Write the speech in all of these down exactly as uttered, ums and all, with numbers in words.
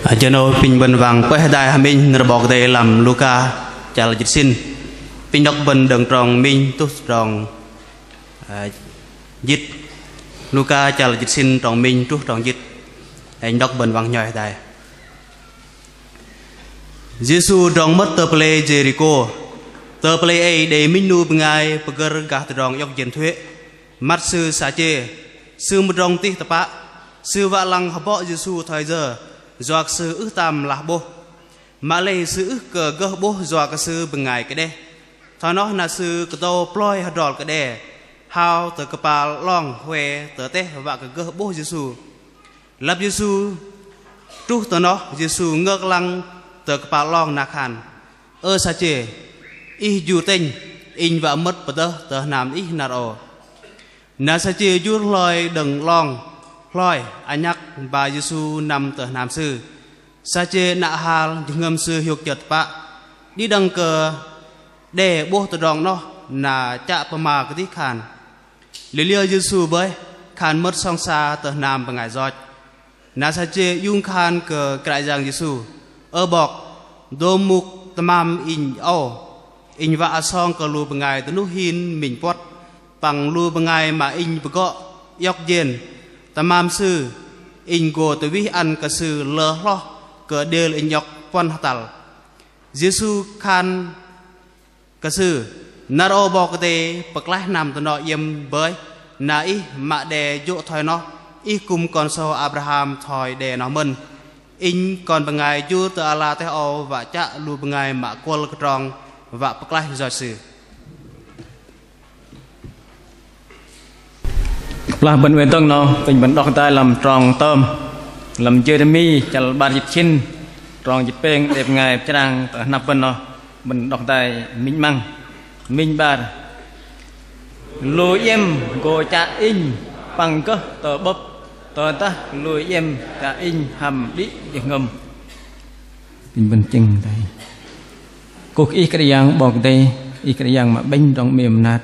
Jơ 'nâu pinh bơ̆n wang pơih hơdai hơmĕnh nơ̆r 'Bok Kei-Dei lăm Luka chăl jĭt sĭn. Pinh đŏk bơ̆n đơ̆ng trong minh truh trong, ơ, jĭt. Luka chăl jĭt sĭn trong minh truh trong jĭt. Inh đŏk bơ̆n wang hnhoi hơdai. Yêsu drong mơ̆t tơ pơlei Jêrikô. Tơ pơlei ei đei minh 'nu bơngai pơgơ̆r gah tơdrong iŏk jên thuê̆. Măt sư Sachê, sư mơdrŏng tih tơpă, sư wă lăng hơbŏ Yêsu thoi yơ, yua kơ sư ưh tam lah 'bôh. Mă lei sư ưh kơ gơh 'bôh yua kơ sư bơngai kơđeh. Thoi noh na sư kơdâu ploi hơdrol kơ đe, hao tơ kơpal 'long hue tơ teh wă kơ gơh 'bôh Yêsu. Lăp Yêsu truh tơ noh, Yêsu ngơk lăng tơ kơpal 'long na khan: Ơ Sachê, ih jur tĕnh, inh wă mơ̆t pơdơh tơ hnam ih năr âu. Na Sachê jur hloi đơ̆ng 'long, hloi, anhăk ba Yêsu năm tơ hnam sư. Sachê 'nă hal jơhngơ̆m sư hiôk chơt tơpă. Đĭ đăng kơ đe 'bôh tơdrong 'noh na chă pơma kơdih khan. Liơ liơ Yêsu bơih khan mơ̆t sŏng sa tơ hnam bơngai yoch. Na Sachê iung khan kơ Kră Yang Yêsu: Ơ 'Bok, dôm mŭk tơmam inh âu, inh wă asong kơ lu bơngai dơnuh hin minh puăt, păng lu bơngai mă inh pơgŏ iŏk jên, tơmam sư, inh gô tơwih ăn kơ sư lơ hloh kơ đêl inh iŏk puăn hơtăl. Yêsu khan kơ sư: Năr âu 'Bok Kei-Dei pơklaih năm tơnŏ iĕm bơih, na ih mă đe jô̆ thoi noh, ih kư̆m kon sâu Abraham thoi đe noh mơ̆n. Inh Kon Bơngai jur tơ ala teh âu wă chă lu bơngai mă kuăl kơdrong wă pơklaih yoch sư. Kơplah bơ̆n oei dơ̆ng 'nâu, pinh bơ̆n đŏk hơdai lăm trong tơm, lăm Jêrêmi chăl 'bar jĭt sĭn, trong jĭt pêng, đei bơngai pơchrang tơ hnăp bơ̆n 'nâu, bơ̆n đŏk hơdai minh 'măng, minh 'bar. Lu iĕm gô chă inh păng gơh tơ'bơ̆p, tơdah lu iĕm chă inh hăm đĭ jơhngơ̆m. Pinh bơ̆n chĕng hơdai. Kơkuh kơ Ih Kră Yang 'Bok Kei-Dei, Ih Kră Yang mă 'bĕnh tơdrong 'mêm mơnat.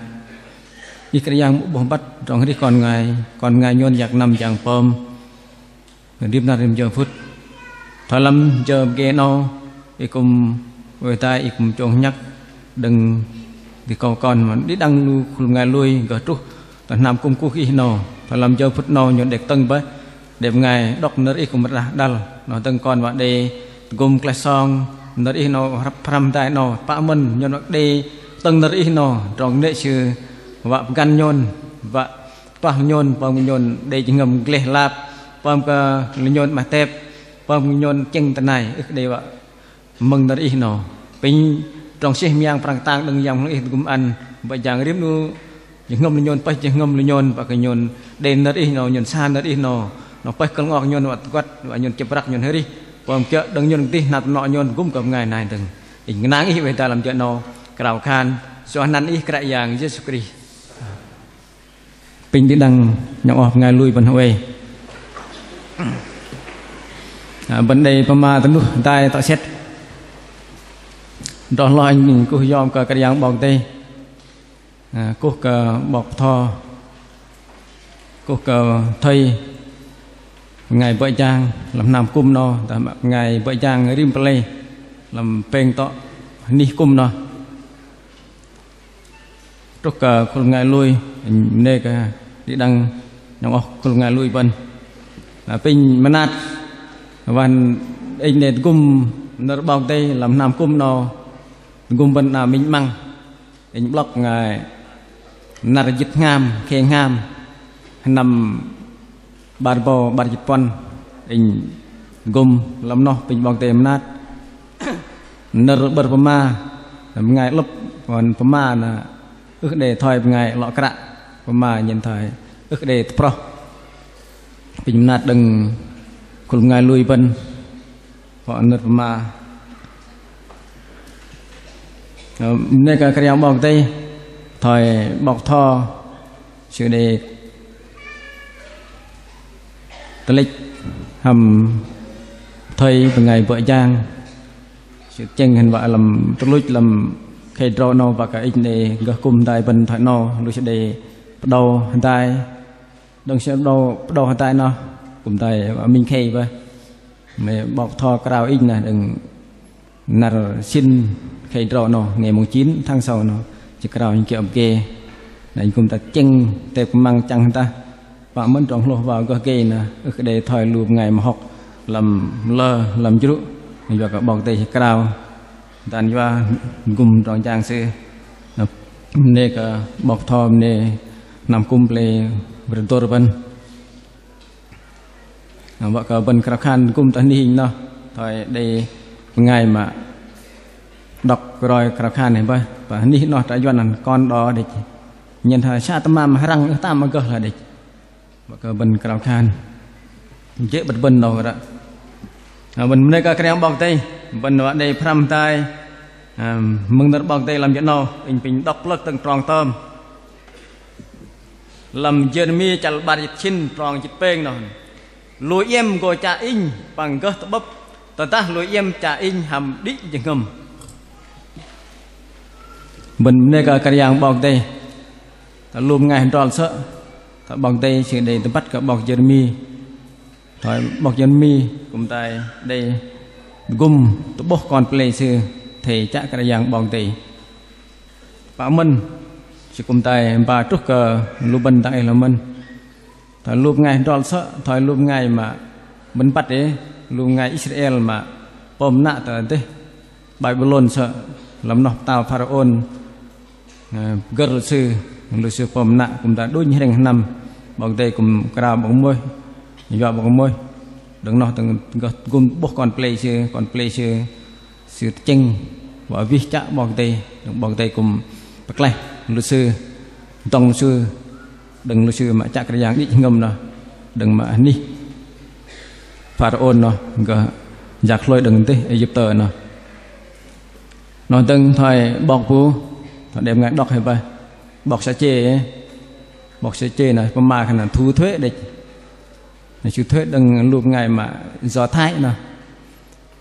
Ih Kră Yang mă 'bôh băt tơdrong arih kon bơngai, kon bơngai nhôn yak năm jang pơm. Rim năr rim jơ phŭt. Thoi lăm jơ pơgê 'nâu, Ih kư̆m oei hơdai, Ih kư̆m chông hnhăk đơ̆ng dih kâu kon mă đĭ đăng lu khul bơngai lui gơh truh tơ hnam kư̆m kơkuh kơ Ih 'nâu. Thoi lăm jơ phŭt 'nâu nhôn đei kơtơ̆ng bơih, đei bơngai đŏk nơ̆r Ih kư̆m rơđah đăl. 'Noh dơ̆ng kon wă đei tơgŭm klaih song nơ̆r Ih 'nâu, hrăp pơhrăm hơdai 'nâu, pă mơ̆n nhôn wă đei kơtơ̆ng nơ̆r Ih 'nâu, tơdrong kơnê̆ Sư wă pơgăn nhôn, wă pơtuah nhôn, pơm kơ nhôn đei jơhngơ̆m gleh lap, pơm kơ lu nhôn 'maih tep, pơm kơ nhôn chĕng tơ nai, ưh kơ đei wă mơ̆ng nơ̆r Ih 'nâu. Pinh trong sih mơyang prang tang đơ̆ng Yang Bơhngol Ih tơgŭm ăn, bơ̆ jang rim 'nu jơhngơ̆m lu nhôn, pơih jơhngơ̆m lu nhôn, wă kơ nhôn đei nơ̆r Ih 'nâu, nhôn sa nơ̆r Ih 'nâu, 'noh pơih kơ̆l ngok nhôn wă tơguăt, wă nhôn chĕp răk nhôn hơrih, pơm kiơ̆ đơ̆ng nhôn kơdih năr tơnŏ nhôn tơgŭm kơ bơngai nai dơ̆ng. Inh gơnang Ih oei hơdai lăm jơ 'nâu, krao khan, yua anăn Ih Kră Yang Yêsu Krist. Pinh đĭ đăng nhŏng oh bơngai lui bơ̆n oei. Ơ, bơ̆n đei pơma tơnuh hơdai tŏ sĕt. Drŏ hloh inh kơkuh yom kơ Kră Yang 'Bok Kei-Dei. Ơ, kơkuh kơ 'bok pơtho. Kơkuh kơ thây. Bơngai bơ̆ jang lăm hnam kư̆m 'nâu, dah bơngai bơ̆ jang rim pơlei lăm pêng tŏ anih kư̆m 'nâu. Truh kơ khul bơngai lui, mơnê kơ đĭ đăng nhŏng oh khul bơngai lui bơ̆n. Ơ, pinh mơnat wă inh đei tơgŭm nơ̆r 'Bok Kei-Dei lăm hnam kư̆m 'nâu, tơgŭm bơ̆n 'nao minh 'măng. Inh 'blŏk bơngai năr jĭt hngam, khei hngam, sơnăm 'bar rơbâu 'bar jĭt puăn, inh gŭm lăm noh pinh 'Bok Kei-Dei mơnat. Nơ̆r 'bơ̆r pơma, bơngai 'lơ̆p, pơma na ưh đei thoi bơngai 'lŏ kră, pơma nhen thoi ưh đei tơproh. Pinh mơnat đơ̆ng khul bơngai lui bơ̆n. Wă nơ̆r pơma. Ơ, mơnê kơ Kră Yang 'Bok Kei-Dei, thoi 'bok pơtho, sư đei tơlĕch hăm thây bơngai bơ̆ jang. Sư tơchĕng hăm wă lăm tơluch lăm khei drâu 'nâu wă kơ inh đei gơh kư̆m hơdai bơ̆n thoi 'nâu, lu sư đei pơđâu hơdai. Đơ̆ng sư pơđâu, pơđâu hơdai 'noh, kư̆m hơdai wă minh khei bơih. Mă 'bok tho krao inh na đơ̆ng năr sĭn khei drâu 'nâu, ngày mùng chín tháng sáu 'nâu, sư krao inh kiơ̆ pơgê. Na inh kư̆m tơchĕng tep kơmăng chăng hơdah. Pă mơ̆n tơdrong hlôh wao gơh gê na, ưh kơ đei thoi lu bơngai mă hŏk lăm lơ, lăm jrŭ. Yua kơ 'Bok Kei-Dei sư krao. Dang yua gŭm tơdrong jang sư. Na, bơnê kơ 'bok tho, bơnê hnam kư̆m pơlei Bơ̆r Dôr bơ̆n. Wă kơ bơ̆n krao khan gŭm tơ anih inh noh, thoi đei bơngai mă đŏk roi krao khan 'nâu bơih, pă anih noh tră Yuăn ăn kon đo đĕch. Nhen thoi sa tơmam hơrăng ưh tam mă gơh lah đĕch. Wă kơ bơ̆n krao khan. Jê̆ bơ̆t bơ̆n noh ră. Bơ̆n bơnê kơ Kră Yang 'Bok Kei-Dei, bơ̆n wă đei pơhrăm hơdai mơ̆ng nơ̆r 'Bok Kei-Dei lăm jơ 'nâu, inh pinh đŏk plơ̆k tơ̆ng trong tơm. Lăm Jêrêmi chăl 'bar jĭt sĭn trong jĭt pêng noh. Lu iĕm gô chă inh păng gơh tơ'bơ̆p, tơdah lu iĕm chă inh hăm đĭ jơhngơ̆m. Bơ̆n bơnê kơ Kră Yang 'Bok Kei-Dei. Thoi lu bơngai hơdrol sơ̆, thoi 'Bok Kei-Dei sư đei tơbăt kơ 'bok Jêrêmi. Thoi 'bok Jêrêmi kư̆m tai đei gŭm tơ'bôh kon pơlei sư athei chă Kră Yang 'Bok Kei-Dei. Pă mơ̆n, sư kư̆m tai ba truh kơ lu bơ̆n dang ei lơ mơ̆n. Thoi lu bơngai hơdrol sơ̆, thoi lu bơngai mă bơ̆n băt ei, lu bơngai Israel mă pơm nă tơ dêh Babilôn sơ̆, lăm noh pơtao Pharaôn, ơ, pơgơ̆r lu sư, lu sư pơm nă kư̆m ta đunh hrĕng hnăm, 'Bok Kei-Dei kư̆m krao 'bok Môis, yua 'bok Môis, đơ̆ng noh tơ̆ng gơh gŭm tơ'bôh kon pơlei sư, kon pơlei sư, sư tơchĕng wă wih chă 'Bok Kei-Dei, đơ̆ng 'Bok Kei-Dei kư̆m pơklaih lu sư, dŏng lu sư, đơ̆ng lu sư mă chă Kră Yang đĭ jơhngơ̆m noh, đơ̆ng mă anih Pharaôn noh, gơh yak hlôi đơ̆ng dêh Êyiptơ noh. Noh dơ̆ng thoi 'bok bu, thoi đei bơngai đŏk hei bơih, 'bok Sachê, 'bok Sachê noh pơma khan thu thuế đĕch. Noh chịu thuế đơ̆ng lu bơngai mă Do Thái noh.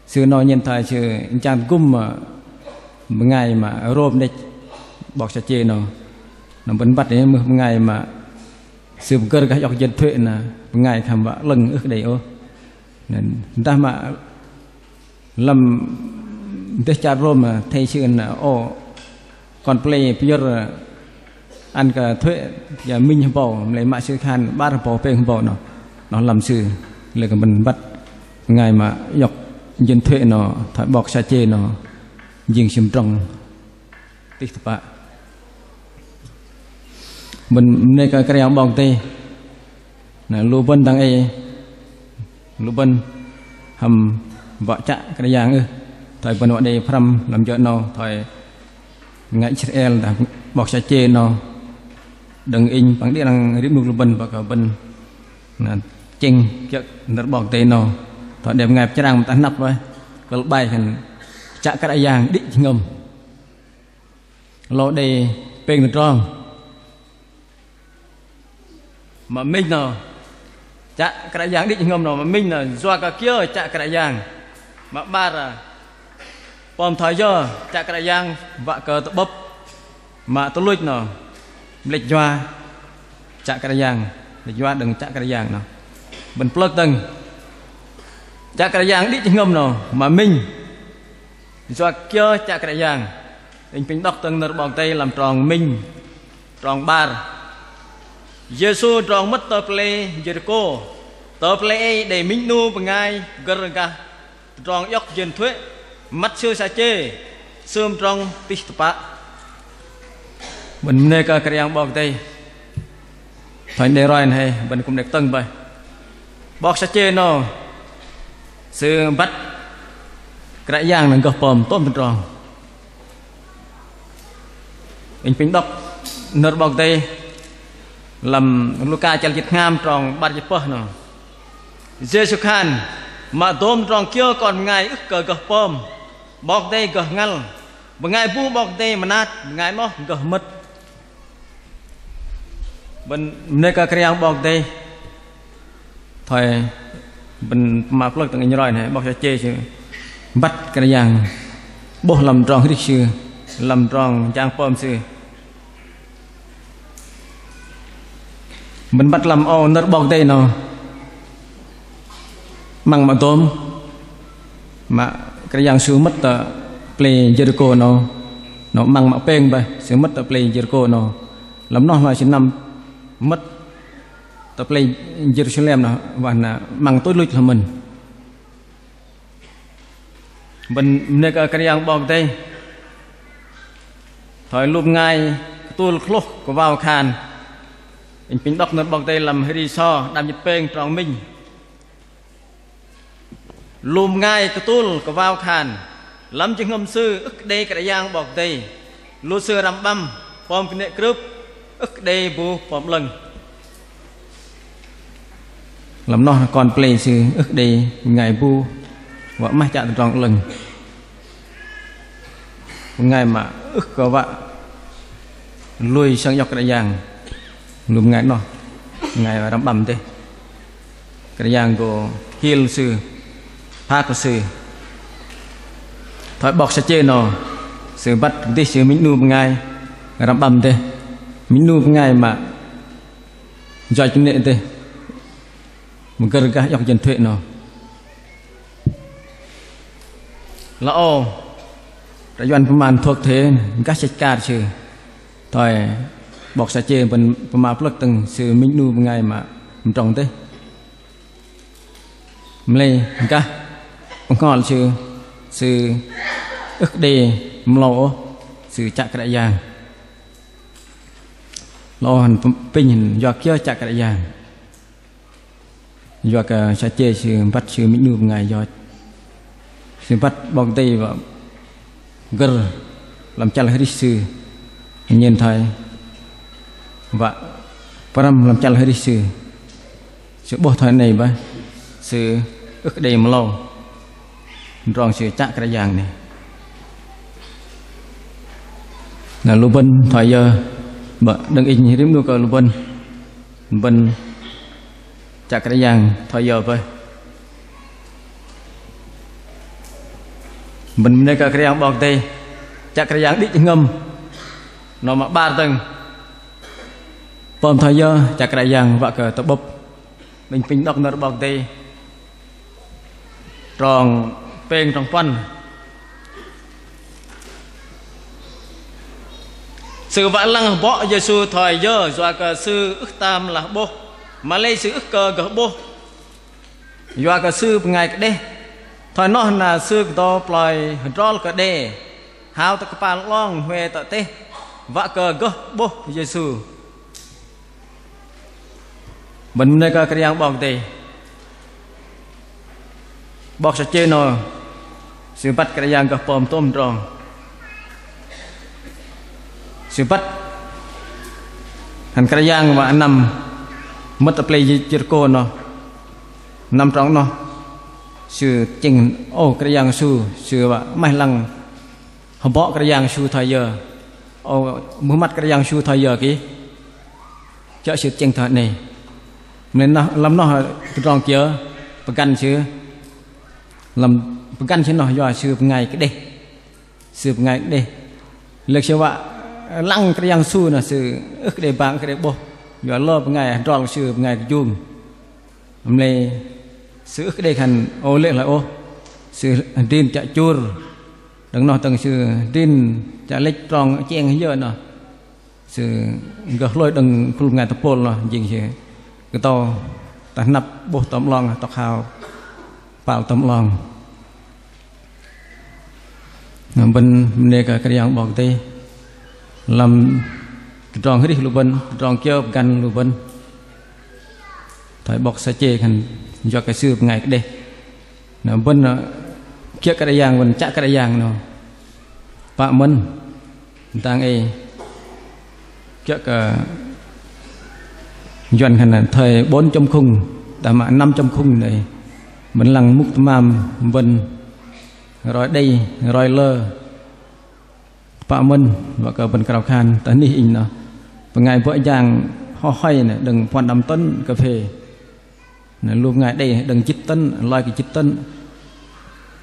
Sư noh nhen thoi sư jang tơgŭm, ơ, bơngai mă Rôm đĕch, 'bok Sachê noh. Noh bơ̆n băt ei mưh bơngai mă sư pơgơ̆r gah iŏk jên thuế na, bơngai khăm wă 'lơ̆ng ưh kơ đei ôh. Na, dah mă lăm dêh char Rôm, ơ, athei sư na, ô, kon pơlei pơyơ̆r, ơ, ăn kơ thuế, ya minh hơbâu, mă lei mă sư khan 'bar hơbâu pêng hơbâu noh, noh lăm sư, lei kơ bơ̆n băt bơngai mă iŏk jên thuế noh, thoi 'bok Sachê noh, jing sư mơdrŏng tih tơpă. Bơ̆n bơnê kơ Kră Yang 'Bok Kei-Dei. Na, lu bơ̆n dang ei, lu bơ̆n hăm wă chă Kră Yang ưh? Thoi bơ̆n wă đei pơhrăm lăm jơ 'nâu, thoi bơngai Israel dah 'bok Sachê noh, đơ̆ng inh păng đĭ đăng rim 'nu lu bơ̆n, wă kơ bơ̆n, na, tơchĕng kiơ̆ nơ̆r 'Bok Kei-Dei noh, thoi đei bơngai pơchrang mă tơ hnăp bơih, kơ̆l 'bai khan chă Kră Yang đĭ jơhngơ̆m. Lơ đei pêng tơdrong. Mă minh noh, chă Kră Yang đĭ jơhngơ̆m noh, mă minh noh, yua kơ kiơ chă Kră Yang. Mă 'bar, pơm thoi yơ chă Kră Yang wă kơ tơ'bơ̆p. Mă tuch luch noh, mă lĕch yua chă Kră Yang, lĕch yua đơ̆ng chă Kră Yang noh. Bơ̆n plơ̆k dơ̆ng. Chă Kră Yang đĭ jơhngơ̆m noh, mă minh. Yua kiơ chă Kră Yang. Inh pinh đŏk tơ̆ng nơ̆r 'Bok Kei-Dei lăm trong minh, trong 'bar. Yêsu drong mơ̆t tơ pơlei Yêrikô. Tơ pơlei ei đei minh 'nu bơngai pơgơ̆r gah tơdrong iŏk jên thuế, măt sư Sachê, sư mơdrŏng tih tơpă. Bơ̆n bơnê kơ Kră Yang 'Bok Kei-Dei. Thoi đei roi noh hei, bơ̆n kư̆m đei kơtơ̆ng bơih. 'Bok Sachê noh, sư băt Kră Yang noh gơh pơm tôm tơdrong. Inh pinh đŏk nơ̆r 'Bok Kei-Dei lăm Luka chăl jĭt hngam trong 'bar jĭt pơh noh. Yêsu khan, mă dôm tơdrong kiơ kon bơngai ưh kơ gơh pơm, 'Bok Kei-Dei gơh ngăl. Bơngai bu 'Bok Kei-Dei mơnat, bơngai noh gơh mơ̆t. Bơ̆n bơnê kơ Kră Yang 'Bok Kei-Dei. Thoi bơ̆n pơma plơ̆k tơ̆ng inh roi noh, 'bok Sachê sư băt Kră Yang 'bôh lăm tơdrong hrih sư, lăm tơdrong jang pơm sư. Bơ̆n băt lăm âu nơ̆r 'Bok Kei-Dei noh. Măng mă dôm, Mă Kră Yang Sư mơ̆t tơ pơlei Jêrikô 'nâu, 'nâu 'măng mă pêng bơih, Sư mơ̆t tơ pơlei Jêrikô 'nâu. Lăm noh hloi Sư năm mơ̆t tơ pơlei Jêrusalem 'nâu, wă na 'măng tôch luch hloi mơ̆n. Bơ̆n bơnê kơ Kră Yang 'Bok Kei-Dei. Thoi lu bơngai kơtul kơhlôh kơwao khan. Inh pinh đŏk nơ̆r 'Bok Kei-Dei lăm Hri Sô, đăm jĭt pêng trong minh. Lu bơngai kơtul kơwao khan, lăm jơhngơ̆m sư ưh kơ đei Kră Yang 'Bok Kei-Dei, lu sư răm 'băm, pơm kơnê̆ krưp, ưh kơ đei bu pơm 'lơ̆ng. Lăm noh kon pơlei sư ưh kơ đei bơngai bu wă 'maih chă tơdrong 'lơ̆ng. Bơngai mă ưh kơ wă lui sơng iŏk Kră Yang. Lu bơngai noh, bơngai răm 'băm dêh. Kră Yang gô hil sư, phak kơ sư. Thoi 'bok Sachê 'nâu, sư băt dih sư minh 'nu bơngai răm 'băm dêh. Minh 'nu bơngai mă yoch kơnê̆ dêh. Mă gơ̆r gah iŏk jên thuê̆ 'nâu. Lơ âu, ră yuăn pơma thuộc thế, gah chĕch kar sư. Thoi 'bok Sachê bơ̆n pơma plơ̆k tơ̆ng sư minh 'nu bơngai mă mơdrŏng dêh. Mă lei gah bơhngol sư, sư ưh kơ đei mơlâu ôh, sư chă Kră Yang. Lơ âu hăm pinh hăm yua kiơ chă Kră Yang. Yua kơ Sachê sư băt sư minh 'nu bơngai yoch. Sư băt 'Bok Kei-Dei wă gơ̆r lăm chăl arih sư. Nhen thoi wă pơrăm lăm chăl arih sư. Sư 'bôh thoi noh bơih, sư ưh kơ đei mơlâu. Tơdrong sư chă Kră Yang noh. Na lu bơ̆n thoi yơ, bơ̆ đơ̆ng inh rim 'nu kơ lu bơ̆n. Bơ̆n chă Kră Yang thoi yơ bơih. Bơ̆n bơnê kơ Kră Yang 'Bok Kei-Dei, chă Kră Yang đĭ jơhngơ̆m. Noh mă 'bar dơ̆ng. Pơm thoi yơ, chă Kră Yang wă kơ tơ'bơ̆p. Minh pinh đŏk nơ̆r 'Bok Kei-Dei. Trong pêng trong puăn. Sư wă lăng hơbŏ Yêsu thoi yơ, yua kơ sư ưh tam lah 'bôh. Mă lei sư ưh kơ gơh 'bôh. Yua kơ sư bơngai kơđeh. Thoi noh na sư kơdâu ploi hơdrol kơ đe. Hao tơ kơpal 'long hue tơ teh. Wă kơ gơh 'bôh Yêsu. Bơ̆n bơnê kơ Kră Yang 'Bok Kei-Dei. 'Bok Sachê noh, sư băt Kră Yang gơh pơm tôm tơdrong. Sư băt hăm Kră Yang wă năm mơ̆t tơ pơlei Jêrikô noh. Năm trong noh, sư tơchĕng ôh Kră Yang Yêsu, sư wă 'maih lăng hơbŏ Kră Yang Yêsu thoi yơ. Ơ, muh măt Kră Yang Yêsu thoi yơ kih. Chă sư tơchĕng thoi noh. Mă lei noh, lăm noh tơdrong kiơ pơgăn sư. Lăm pơgăn sư noh yua sư bơngai kơđeh. Sư bơngai kơđeh. Lê̆ sư wă lăng Kră Yang Yêsu noh sư ưh kơ đei bang ưh kơ đei 'bôh. Yua lơ bơngai hơdrol kơ sư bơngai kơjung. Mă lei sư ưh kơ đei khan ôh lê̆ hloi ôh. Sư hơdrin chă chur. Đơ̆ng noh dơ̆ng sư hơdrin chă lĕch trong chiêng yơ noh. Sư gơh hlôi đơ̆ng khul bơngai tơpôl noh jing sư kơdâu tơ hnăp 'bôh tôm 'long tŏk hao kơpal tôm 'long. Bơ̆n bơnê kơ Kră Yang 'Bok Kei-Dei. Lăm tơdrong arih lu bơ̆n, tơdrong kiơ pơgăn lu bơ̆n. Thoi 'bok Sachê khan yua kơ sư bơngai kơđeh. Na bơ̆n, ơ, kiơ̆ Kră Yang, bơ̆n chă Kră Yang noh. Pă mơ̆n, dang ei kiơ̆ kơ Yuăn khan thoi bốn chấm không, dah mă năm chấm không đei. Bơ̆n lăng mŭk tơmam, bơ̆n roi đei, roi lơ. Pă mơ̆n, wă kơ bơ̆n krao khan, tơ anih inh noh. Bơngai bơ̆ jang hoh hoi noh, đơ̆ng puăn đăm tơ̆n kơ phê. Na lu bơngai đei đơ̆ng jĭt tơ̆n, loi kơ jĭt tơ̆n.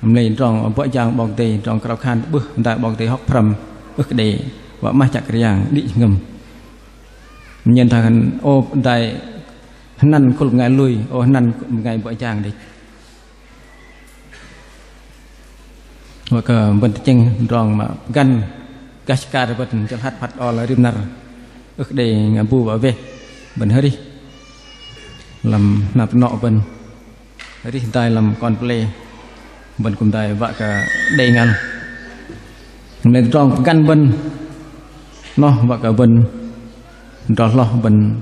Mă lei tơdrong bơ̆ jang 'Bok Kei-Dei, tơdrong krao khan tơ'bưh, hơdai 'Bok Kei-Dei hŏk pơhrăm, ưh kơ đei wă 'maih chă Kră Yang đĭ jơhngơ̆m. Nhen thoi khan ô hơdai hơnăn khul bơngai lui, ô hơnăn bơngai bơ̆ jang đĕch. Wă kơ bơ̆n tơchĕng tơdrong mă pơgăn gah chơkar bơ̆n chơhla hăt phat ol rim năr. Ưh kơ đei ngă bu wă weh bơ̆n hơrih lăm hnam tơnŏ bơ̆n, hơrih dai lăm kon pơlei bơ̆n kư̆m dai wă kơ đei ngăl. Mă lei tơdrong pơgăn bơ̆n noh wă kơ bơ̆n drol hloh bơ̆n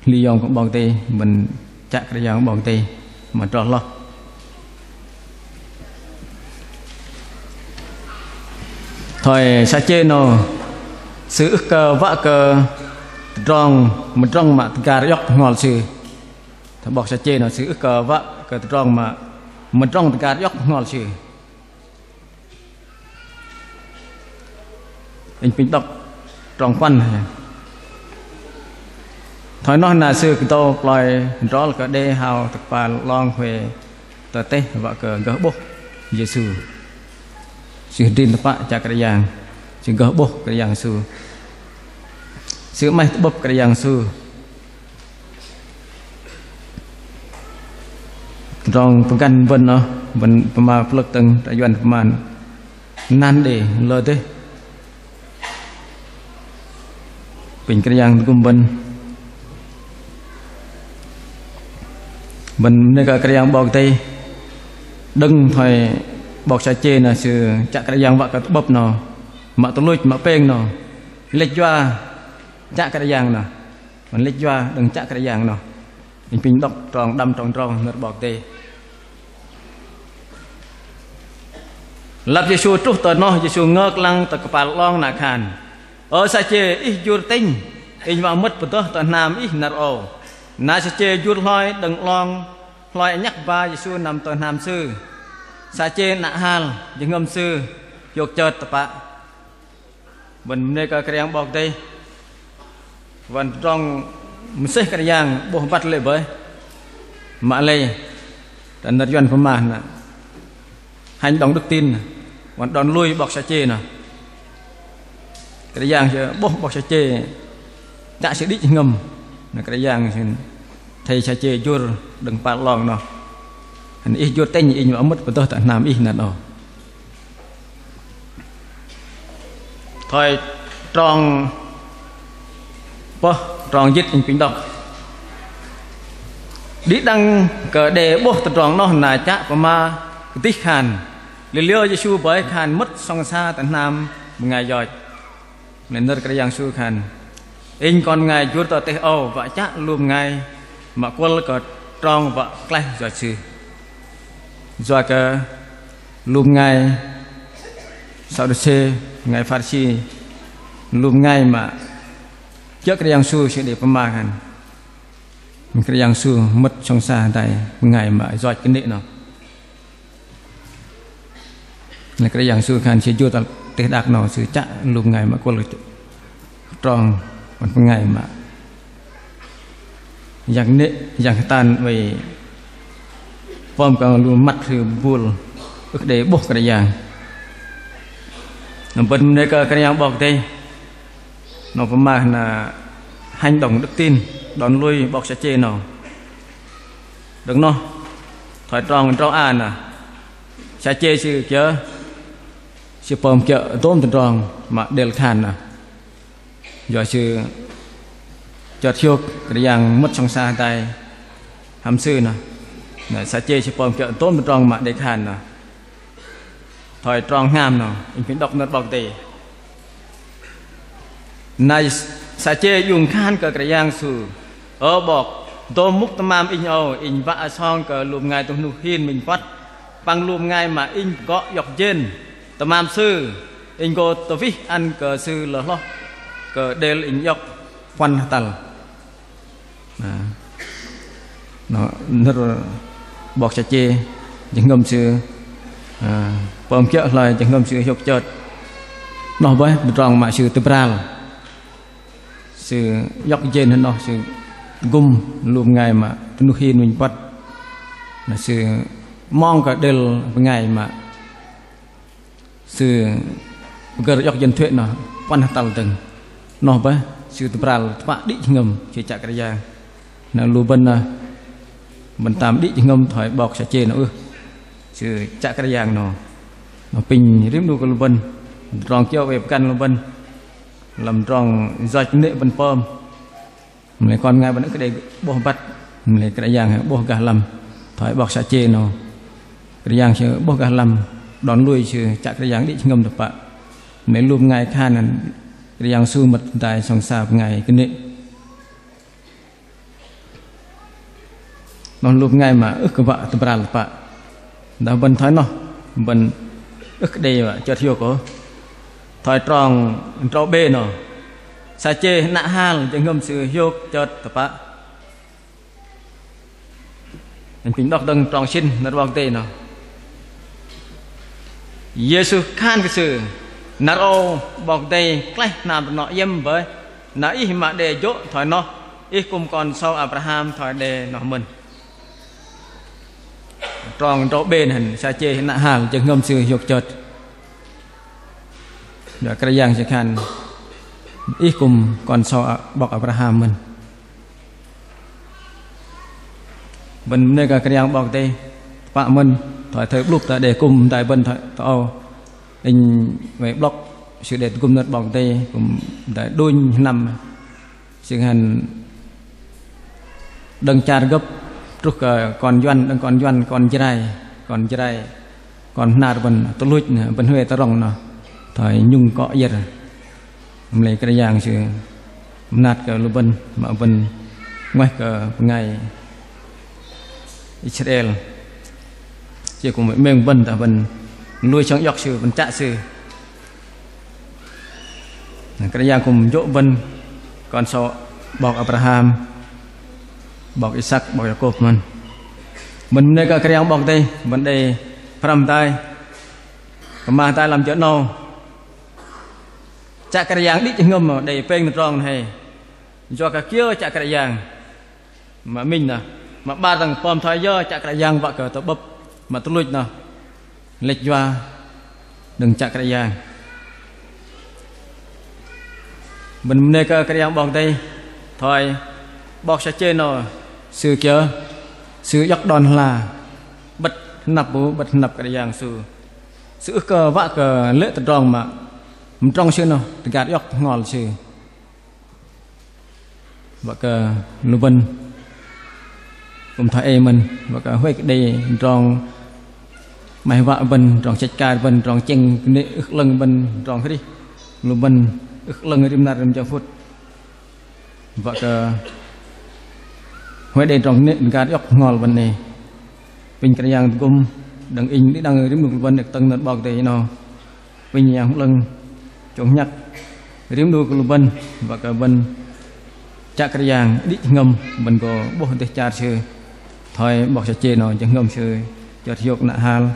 hli yŏng kơ 'Bok Kei-Dei, bơ̆n chă Kră Yang 'Bok Kei-Dei mă drol hloh. Thoi Sachê noh, sư ưh kơ wă kơ tơdrong mơdrŏng mă tơgar iŏk bơhngol sư. Thoi 'bok Sachê noh, sư ưh kơ wă kơ tơdrong mă mơdrŏng tơgar iŏk bơhngol sư. Inh pinh đŏk trong puăn. Thoi noh na sư kơdâu ploi hơdrol kơ đe hao tơ kơpal 'long hue tơ teh wă kơ gơh 'bôh Yêsu. Sư hơdrin tơpă chă Kră Yang, sư gơh 'bôh Kră Yang Yêsu. Sư 'maih tơ'bơ̆p Kră Yang Yêsu. Tơdrong pơgăn bơ̆n noh, bơ̆n pơma plơ̆k tơ̆ng, ta yuăn pơma nan đe lơ dêh. Pinh Kră Yang tơgŭm bơ̆n. Bơ̆n bơnê kơ Kră Yang 'Bok Kei-Dei. Đơ̆ng thoi 'bok Sachê noh sư chă Kră Yang wă kơ tơ'bơ̆p noh, mă tuch luch, mă pêng noh, lĕch yua chă Kră Yang noh. Bơ̆n lĕch yua đơ̆ng chă Kră Yang noh. Inh pinh đŏk trong đăm trong drâu nơ̆r 'Bok Kei-Dei. Lăp Yêsu truh tơ noh, Yêsu ngơk lăng tơ kơpal 'long na khan: "Ơ Sachê, ih jur tĕnh, inh wă mơ̆t pơdơh tơ hnam ih năr âu." Na Sachê jur hloi đơ̆ng 'long, hloi anhăk ba Yêsu năm tơ hnam sư. Sachê 'nă hal, jơhngơ̆m sư hiôk chơt tơpă. Bơ̆n bơnê kơ Kră Yang 'Bok Kei-Dei. Wă tơdrong mơsêh Kră Yang 'bôh băt lê̆ bơih. Mă lei, tơ nơ̆r yuăn pơma na: hành động đức tin. Wă đon lui 'bok Sachê noh. Kră Yang sư 'bôh 'bok Sachê chă sư đĭ jơhngơ̆m. Na Kră Yang sư athei Sachê jur đơ̆ng kơpal 'long noh. Hăm ih jur tĕnh, inh wă mơ̆t pơdơh tơ hnam ih năr âu. Thoi trong pơh, trong jĭt inh pinh đŏk. Đĭ đăng kơ đe 'bôh tơdrong noh na chă pơma kơdih khan: "Liơ liơ Yêsu bơih khan mơ̆t sŏng sa tơ hnam bơngai yoch?" Lei nơ̆r Kră Yang Yêsu khan: "Inh Kon Bơngai jur tơ teh âu wă chă lu bơngai mă kuơl kơ trong wă klaih yoch Sư." Yua kơ lu bơngai Sađusê, bơngai Pharisi, lu bơngai mă kiơ̆ Kră Yang Yêsu sư đei pơma khan Kră Yang Yêsu mơ̆t sŏng sa hơdai bơngai mă yoch kơnê̆ noh. Lei Kră Yang Yêsu khan sư jur tơ teh đak noh, sư chă lu bơngai mă kuơl trong, wă bơngai mă yang kơnê̆, yang kơtan, oei pơm kơ lu măt sư bul ưh kơ đei 'bôh Kră Yang. Bơ̆n bơnê kơ Kră Yang 'Bok Kei-Dei. Noh pơma na hành động đức tin, đon lui 'bok Sachê noh. Đơ̆ng noh, thoi trong drâu a na, Sachê sư kiơ, sư pơm kiơ̆ dôm tơdrong mă đêl khan na. Yua sư chơt hiôk Kră Yang mơ̆t sŏng sa hơdai hăm sư noh. Na Sachê sư pơm kiơ̆ dôm tơdrong mă đei khan noh. Thoi trong hngam noh, inh pinh đŏk nơ̆r 'Bok Kei-Dei. Na Sachê iung khan kơ Kră Yang Yêsu: "Ơ 'Bok, dôm mŭk tơmam inh âu, inh wă song kơ lu bơngai tơhnuh hin minh puăt, păng lu bơngai mă inh pơgŏ iŏk jên tơmam sư, inh gô tơwih ăn kơ sư lơ hloh kơ đêl inh iŏk puăn hơtăl." Na, noh nơ̆r 'bok Sachê, jơhngơ̆m sư, a, pơm kiơ̆ hloi jơhngơ̆m sư hiôk chơt. Noh bơih tơdrong mă sư tơbral. Sư iŏk jên noh sư gŭm lu bơngai mă tơhnuh hin minh puăt. Na sư 'mong kơ đêl bơngai mă sư pơgơ̆r iŏk jên thuê̆ noh puăn hơtăl dơ̆ng. Noh bơih sư tơbral tơpă đĭ jơhngơ̆m sư chă Kră Yang. Na lu bơ̆n, bơ̆n tam đĭ jơhngơ̆m thoi 'bok Sachê noh ưh. Sư chă Kră Yang noh. Noh pinh rim 'nu kơ lu bơ̆n, tơdrong kiơ oei pơgăn lu bơ̆n, lăm tơdrong yoch kơnê̆ bơ̆n pơm. Mă lei kon bơngai bơ̆n ưh kơ đei 'bôh băt, mă lei Kră Yang 'bôh gah lăm, thoi 'bok Sachê noh. Kră Yang Sư 'bôh gah lăm, đon lui Sư chă Kră Yang đĭ jơhngơ̆m tơpă. Mă lei lu bơngai khan Kră Yang Sư mơ̆t dai sŏng sa bơngai kơnê̆. Noh lu bơngai mă ưh kơ wă tơbral tơpă. Dah bơ̆n thoi noh, bơ̆n ưh kơ đei wă chơt hiôk ôh. Thoi trong drâu bê noh. Sachê hơnă hal jơhngơ̆m sư hiôk chơt tơpă. Inh pinh đŏk dơ̆ng trong sĭn nơ̆r 'Bok Kei-Dei noh. Yêsu khan kơ sư: Năr âu 'Bok Kei-Dei klaih hnam tơnŏ iĕm bơih, na ih mă đe jô̆ thoi noh, ih kư̆m kon sâu Abraham thoi đe noh mơ̆n. Trong drâu bê noh, Sachê hơnă hal jơhngơ̆m sư hiôk chơt. Yua Kră Yang Sư khan ih kư̆m kon sâu 'bok Abraham mơ̆n. Bơ̆n bơnê kơ Kră Yang 'Bok Kei-Dei tơpă mơ̆n, thoi thoi 'blŭp ta đei kư̆m hơdai bơ̆n thoi tơ âu. Inh wei 'blŏk sư đei tơgŭm nơ̆r 'Bok Kei-Dei kư̆m hơdai đunh hnăm. Sư khan đơ̆ng char gơ̆p truh kơ kon Yuăn, đơ̆ng kon Yuăn, kon Jrai, kon Jrai, kon Bơhnar bơ̆n tuch luch noh, bơ̆n huay tơrŏng noh, thoi nhŭng kŏ iĕr. Mă lei Kră Yang Sư mơnat kơ lu bơ̆n, mă bơ̆n 'nguaih kơ bơngai Israel. Sư kư̆m meng bơ̆n dah bơ̆n lui sơng iŏk Sư, bơ̆n chă Sư. Noh, Kră Yang kư̆m jô̆ bơ̆n kon sâu 'bok Abraham, 'bok Isăk, 'bok Yakôb mơ̆n. Bơ̆n bơnê kơ Kră Yang 'Bok Kei-Dei, bơ̆n đei pơhrăm hơdai pơma hơdai lăm jơ 'nâu. Chă Kră Yang đĭ jơhngơ̆m đei pêng tơdrong noh hei. Yua kơ kiơ chă Kră Yang? Mă minh noh, mă 'bar dơ̆ng pơm thoi yơ chă Kră Yang wă kơ tơ'bơ̆p, mă tuch luch noh lĕch yua đơ̆ng chă Kră Yang. Bơ̆n bơnê kơ Kră Yang 'Bok Kei-Dei, thoi 'bok Sachê noh sư kiơ, sư iŏk đon hla, 'bơ̆t hơnăp bu, 'bơ̆t hơnăp Kră Yang Sư. Sư ưh kơ wă kơ lê̆ tơdrong mă mơdrŏng sư noh tơgăt iŏk tơhngol sư. Wă kơ lu bơ̆n kư̆m thoi ei mơ̆n, wă kơ huay kơ đei tơdrong 'maih wă bơ̆n, tơdrong chĕch akar bơ̆n, tơdrong chĕng kơnê̆ ưh 'lơ̆ng bơ̆n, tơdrong hrih lu bơ̆n ưh 'lơ̆ng rim năr rim jơ phŭt. Wă kơ huay đei tơdrong kơnê̆ tơgăt iŏk tơhngol bơ̆n ei. Pinh Kră Yang tơgŭm đơ̆ng inh đĭ đăng rim 'nu kơ lu bơ̆n đei kơtơ̆ng nơ̆r 'Bok Kei-Dei noh. Pinh Yang 'Lơ̆ng chông nhăk rim 'nu kơ lu bơ̆n, wă kơ bơ̆n chă Kră Yang đĭ jơhngơ̆m, bơ̆n gô 'bôh dêh char Sư thoi 'bok Sachê noh jơhngơ̆m sư chơt hiôk nă hal,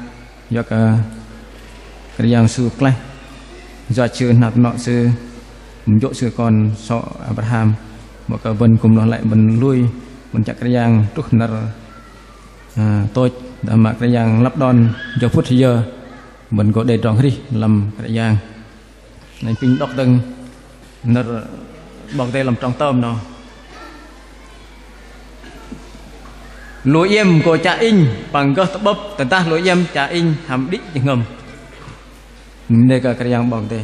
yua kơ Kră Yang Sư klaih yoch sư hnam tơnŏ sư, kư̆m jô̆ sư kon sâu Abraham, wă kơ bơ̆n kư̆m lơh lăi bơ̆n lui, bơ̆n chă Kră Yang truh năr, ơ, tôch, dah mă Kră Yang lăp đon jơ phŭt hơyơ, bơ̆n gô đei tơdrong hrih lăm Kră Yang. Inh pinh đŏk dơ̆ng nơ̆r 'Bok Kei-Dei lăm trong tơm noh. Lu iĕm gô chă Inh păng gơh tơ'bơ̆p, tơdah lu iĕm chă Inh hăm đĭ jơhngơ̆m. Bơnê kơ Kră Yang 'Bok Kei-Dei.